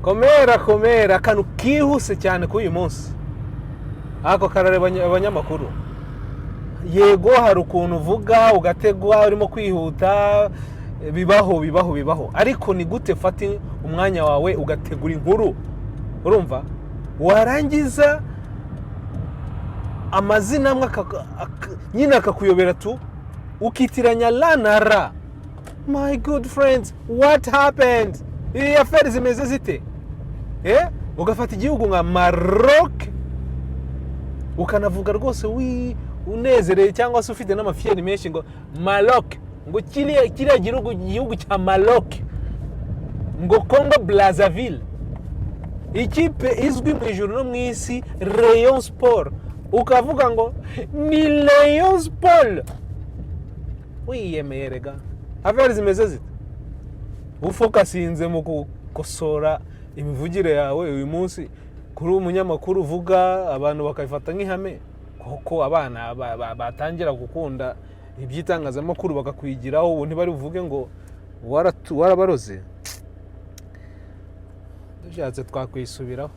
Komera, komera. Akantu kihuse cyane k'uyu munsi, ako karareba abanyamakuru. Yego, hari ukuntu uvuga ugategwa, urimo kwihuta, bibaho, bibaho, bibaho. Ariko ni gute ufata umwanya wawe ugategura inkuru, urumva, warangiza amazina amwe nyine akakuyobera tu, ukitiranya la na ra? My good friends, what happened? Iyi affaire zimeze zite? Ugafata igihugu nka Maroc, ukanavuga rwose unezereye cyangwa se ufite n'amafiyeri menshi ngo Maroc, ngo kiriya gihugu cya Maroc, ngo Congo Brazzaville, ikipe izwi mu ijuru no mu isi, Rayon Sport, ukavuga ngo ni Rayon Sport, wiyemeye. Rega affaire zimeze zite? Ufokasinze mu gukosora imivugire yawe uyu munsi kuri umunyamakuru uvuga, abantu bakabifata nk'ihame kuko abana batangira gukunda iby'itangazamakuru bakakwigiraho. Ubu ntibari buvuge ngo warabaroze? Dushatse twakwisubiraho.